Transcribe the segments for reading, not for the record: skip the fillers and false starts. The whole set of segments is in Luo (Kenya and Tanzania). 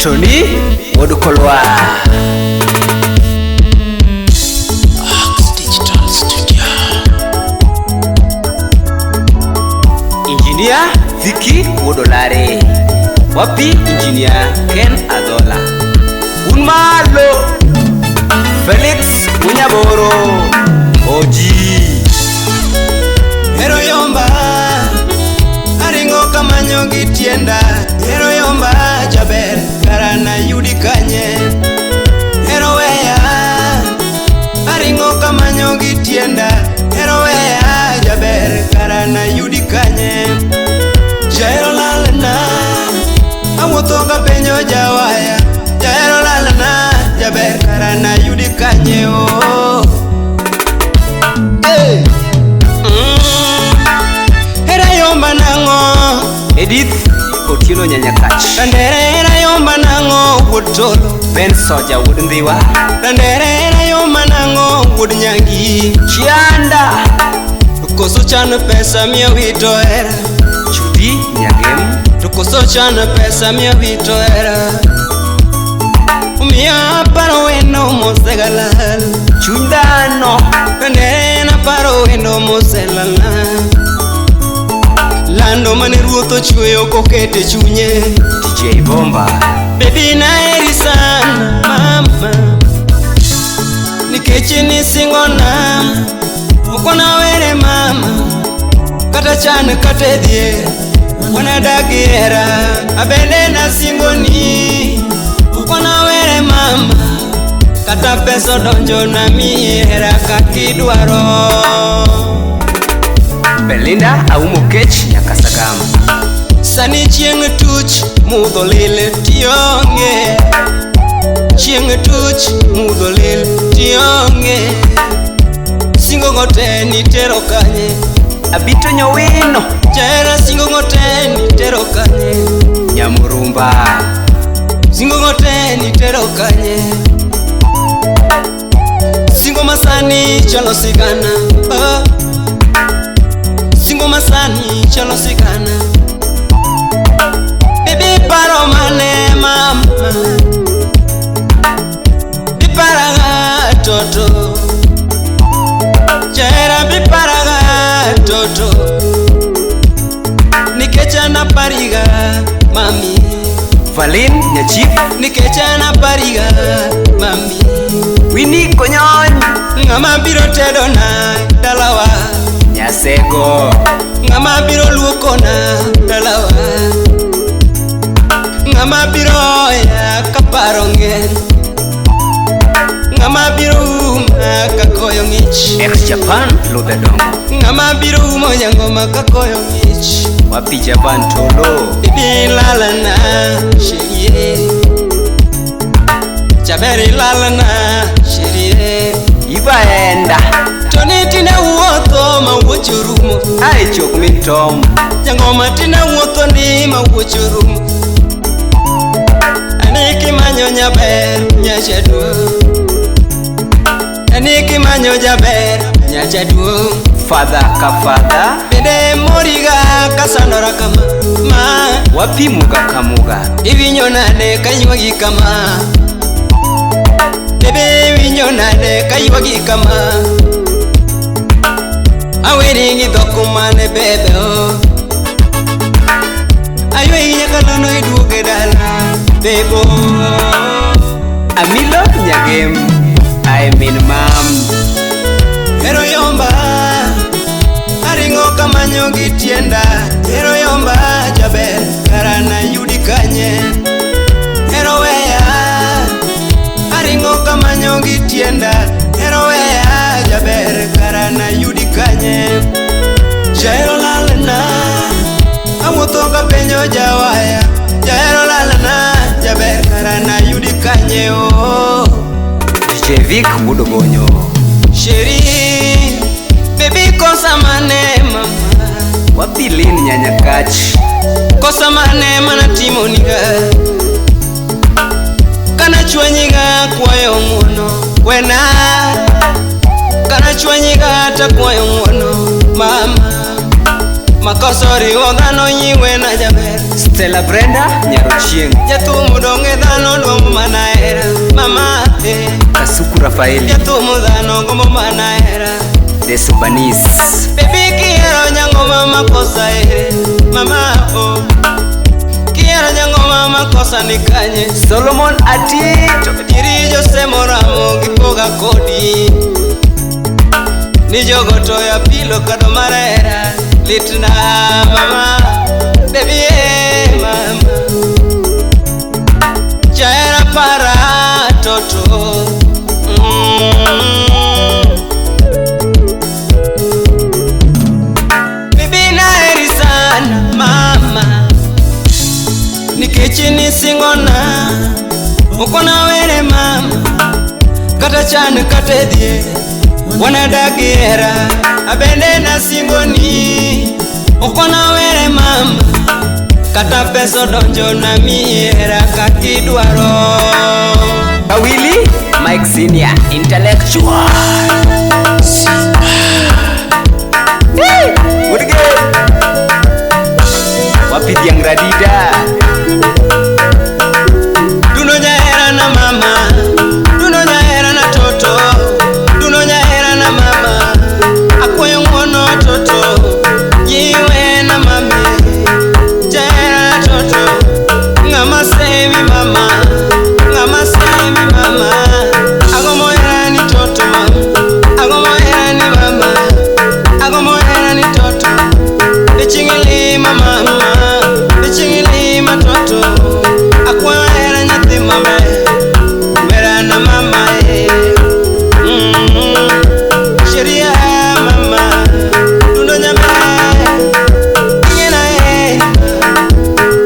Tony Wuod Kolwa. Ox Digital Studio. Engineer Vicky Wuod Olare. Wapi Engineer Ken Adhola. Un malo Felix Munyaboro. Oji. Hero yomba aringo kamanyo gi tienda. Hero yomba jaber kara nayudi kanye. Hero weya aringo kamanyo gi tienda. Hero weya jaber kara nayudi kanye. Jahero lalana awuotho kapenjo jawaya. Jahero lalana jaber kara nayudi kanye oh. Hey. Hera yomba nang'o Edith Otieno Nyanyakach. Dandere hera yomba nang'o wuod tolo. Ben Soja Wuod Ndhiwa. Dandere hera yomba nang'o wuod nyangi. Chianda. To koso chan pesa miya wito hera. Judy Nyagem. To koso chan pesa miya wito hera. Miya aparo wendo mosegalal. Chuny dhano. Dandere naparo wendo moselalna. Lando mane ruoth ochweyo kokete chunye. DJ Bomba. Baby naheri sana mama, nikech nisingona ok wanawere mama, kata chan kata e dhier wanadag gi hera. Abende nasingoni ok wanawere mama, kata pesa odonjo namiyi hera kakidwaro. Belinda Aumo Kech Nyakasagam. Sani chieng' tuch mudho lil tionge. Chieng' tuch mudho lil tionge. Singo go te nitero kanye. Abito Nyowino. Jahera singo go te nitero kanye. Nyamurumba. Singo go te nitero kanye. Singo masani chalo sigana oh. Singo masani chalo sigana. Baby paro mane mama, biparaga toto. Jahera biparaga toto. Nikech an apariga mami. Valin Nyachif. Nikech an apariga mami. Winnie Konyony. Ng'ama biro tedona dalawa. Nyasego. Ng'ama biro luokona dalawa. Ng'ama biro hoya kaparo ng'eny. Ng'ama biro uma ka koyo ng'ich. Ex Japan Ludhe Dongo. Ng'ama biro umo nyangoma ka koyo ng'ich. Wapi Japan Tolo. Bibi lalana sherie. Jaber ilalana sherie. Iva enda. Tony tinde wuotho ma wuoch orumo. Ai chok min Tom. Jangoma tinde wuotho ndi ma wuoch orumo. Ani kimanyo nyaber nyachaduong'. Ani kimanyo jaber nyachaduong'. Father ka father. Bende moriga kasandora kama ma. Wapi muga kamuga. Iwinjo nade kaywagi kama. Bebe iwinjo nade kaywagi kama. Aweri gi dhok mane bebe o. Aywegi nyakalono iduoge dala bebo. Amilo Nyagem. I mean mam. Hero yomba aringo kamanyo gi tienda. Hero yomba jaber kara nayudi kanye. Hero weya aringo kamanyo gi tienda. Hero weya jaber kara nayudi kanye. Jahero lalana awuotho kapenjo jawaya. Jahero lalana jaber kara nayudi kanye oh. DJ Vic Wuod Obonyo. Sheri baby kosa mane mama. Wapi Lin Nyanyakach. Kosa mane mana timoniga. Kana chwanyiga kwayo ng'uono wena. Kana chwanyiga takwayo ng'uono mama. Makoso riwo dhano yiwe na jaber. Stella Brenda Nyarochieng. Jathum donge dhano dwombo mana hera. Mama eh. Kasuku Rafaeli. Jathum dhano gombo mana hera. The Subanese. Baby kihero nyangoma makosa ere. Mama oh. Kihero nyangoma makosa ni kanye. Solomon Atito. Diri Jose Moramo gipoga kodi. Ni jogo to ya pilo kado marera. Litna mama. Baby eh mama. Jahera para toto. Bibi naheri sana mama. Nikech nisingona okona were mama. Kata chan kata dhier wanadak gi hera. Abende nasingoni okona were mama. Kata pesa odonjo na miyi hera kaka idwaro. Awili Mike Senior Intellectual. Hey, Woodgate. Wapi dhiang' radida. Duno jahera na mama, duno jahera na toto, duno jahera na mama. Akwayo ng'uono toto, jiwe na mami. Jahera na toto, ng'ama semi mama, ng'ama semi mama. Agombo hera ni toto mama, agombo hera ni mama, agombo hera ni toto. Ichingilima mama, ichingilima toto. Akwayo hera nyathi maber, wera na mama eh. Sheria mama, dundo nyaber. Bingena eh,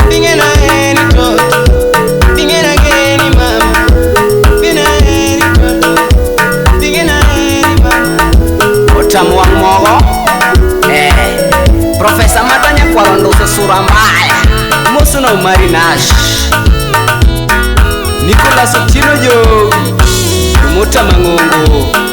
bingena eh ni toto, bingena geni mama, bingena eh ni toto, bingena eh ni mama. Otamo wang' mogo. Eh, Profesa Mata Nyakwaro ndoso sura mbaya. Moso na Umari Nash. Nicholas Otieno Jowi. Promota mang'ongo.